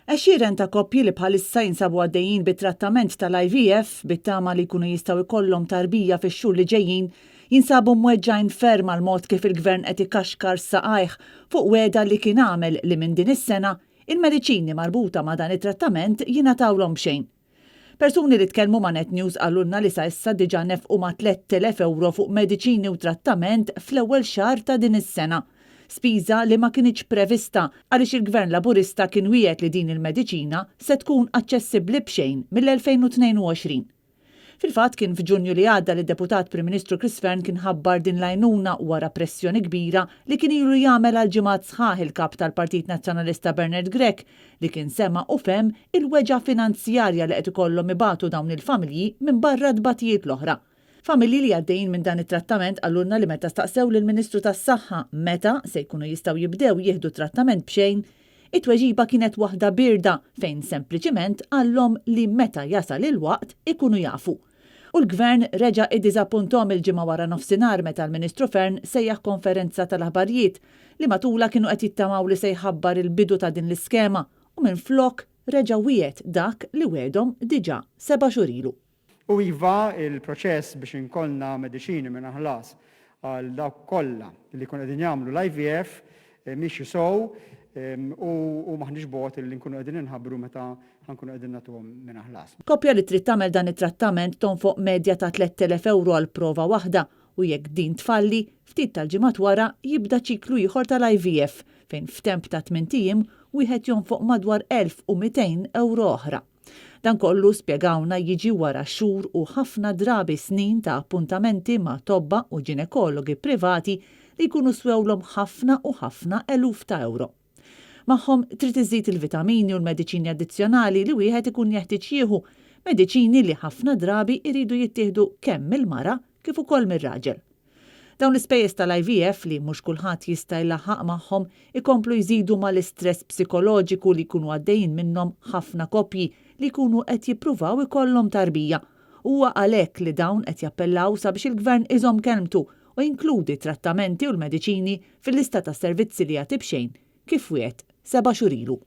Għexieren ta' koppji li bħalissa jinsabu għaddejjin bi trattament tal-IVF bit-tama li jkunu jistgħu jkollhom tarbija fix-xhur li ġejjin, jinsabu mweġġgħin ferm għall-mod kif il-Gvern qed ikaxkar saqajh fuq wegħda li kien għamel li minn din is-sena, il-mediċini marbuta ma' dan it-trattament jingħatawlhom b'xejn. Persuni li tkellmu ma' Net News qalulna li sa issa diġà nefqu ma' 3,000 ewro fuq mediċini u trattament fl-ewwel xahar ta' din is-sena. Spiża li ma kinitx prevista għaliex il-Gvern Laburista kien wiegħed li din il-mediċina se tkun aċċessibbli b'xejn mill-2022. Fil-fatt kien f'Ġunju li għadda li d-Deputat Prim Ministru Chris Fearne kien ħabbar din l-għajnuna wara pressjoni kbira li kien ilu jagħmel għal ġimgħat sħaħ il-Kap tal-Partit Nazzjonalista Bernard Grech li kien sema' u fehem il-weġgħa finanzjarja li qed ikollhom ibatu dawn il-familji minbarra t-tbatijiet l-oħra. Familji li għaddejjin minn dan it-trattament qalulna li meta staqsew lill-Ministru tas-Saħħa meta se jkunu jistgħu jibdew jieħdu t-trattament b'xejn, it-tweġiba kienet waħda bierda fejn sempliċiment qallhom li meta jasal il-waqt ikunu jafu. U l-Gvern reġa' iddiżappunthom il-Ġimgħa waranofsinhar meta l-Ministru Fearne sejjaħ konferenza tal-aħbarijiet li matulha kienu qed jittamaw li se jħabbar il-bidu ta' din l-iskema u minflok reġa' wiegħed dak li wegħdhom diġà seba' xhur ilu. U iva, il-proċess biex inkollna mediċini mingħajr ħlas għal dawk kollha li jkunu qegħdin jagħmlu l-IVF miexi sew u m'aħniex bogħod li nkunu qegħdin inħabbru meta ħa nkunu qegħdin nagħtuhom mingħajr ħlas. Koppja li trid tagħmel dan it-trattament tonfoq medja ta' 3,000 ewro għal prova waħda u jekk din tfalli, ftit tal-ġimgħat wara jibda ċiklu ieħor tal-IVF fejn f'temp ta' tmint ijiem wieħed jonfoq madwar 1,200 ewro oħra. Dan kollu, spjegawlna, jiġi wara xhur u ħafna drabi snin ta' appuntamenti ma' tobba u ġinekologi privati li jkunu swewlhom ħafna u ħafna eluf ta' ewro. Magħhom trid iżżid il-vitamini u l-mediċini addizzjonali li wieħed ikun jeħtieġ jieħu, mediċini li ħafna drabi jridu jittieħdu kemm mill-mara kif ukoll mir-raġel. Dawn l-ispejjeż tal-IVF li mhux kulħadd jista' jlaħħaq magħhom ikomplu jżidu mal-istress psikoloġiku li jkunu għaddejjin minnhom ħafna koppji li jkunu qed jippruvaw ikollhom tarbija. Huwa għalhekk li dawn qed jappellaw sabiex il-Gvern iżomm kelmtu u jinkludi t-trattamenti u l-mediċini fil-lista ta' servizzi li jagħti b'xejn kif wiegħed seba' xhur ilu.